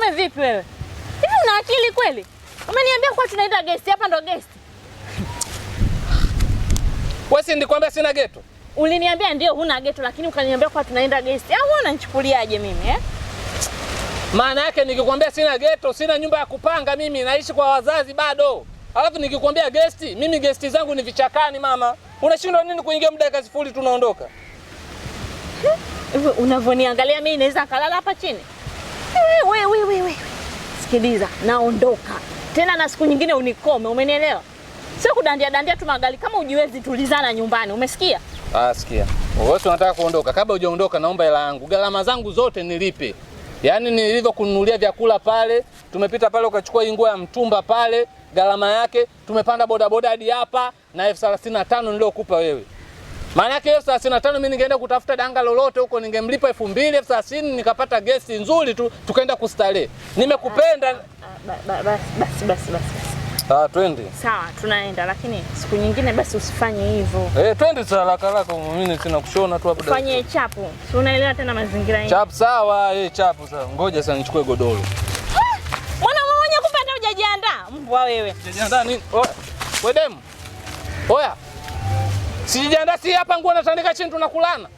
Mwanaume vipi wewe? Hivi una akili kweli? Umeniambia kwa tunaenda guest, hapa ndo guest. Wewe si nilikwambia sina geto? Uliniambia ndio huna geto, lakini ukaniambia kwa tunaenda guest. Au wewe unanichukuliaje mimi eh? Maana yake nikikwambia sina geto, sina nyumba ya kupanga mimi, naishi kwa wazazi bado. Alafu nikikwambia guest, mimi guest zangu ni vichakani mama. Unashindwa nini kuingia muda dakika sifuri tunaondoka? Hivi unavyoniangalia mimi naweza kalala hapa chini? Wewe wewe wewe. Sikiliza, naondoka. Tena na siku nyingine unikome, umenielewa? Sio kudandia dandia tu magali kama ujiwezi, tulizana nyumbani, umesikia? Ah, sikia. Wewe si unataka kuondoka. Kabla hujaondoka naomba hela yangu. Gharama zangu zote nilipe. Yaani nilivyokununulia vyakula pale, tumepita pale ukachukua hii nguo ya mtumba pale, gharama yake, tumepanda bodaboda hadi hapa na 35,000 niliokupa wewe. Maana yake 35,000 mimi ningeenda kutafuta danga lolote huko ningemlipa 2,000, 30,000 nikapata gesti nzuri tu tukaenda kustarehe. Nimekupenda. Basi basi basi basi. Ah, twende. Sawa, tunaenda lakini siku nyingine basi usifanye hivyo. Eh, twende sasa haraka haraka mimi sina kushona tu hapo. Fanye chapu. Si unaelewa tena mazingira yetu. Chapu sawa, eh chapu sawa. Ngoja sasa nichukue godoro. Mwana mwenye kumbe hata hujajiandaa. Mbwa wewe. Sijajiandaa nini? Oya, we demu. Oya. Sijajiandaa si hapa nguo natandika chini tunakulana.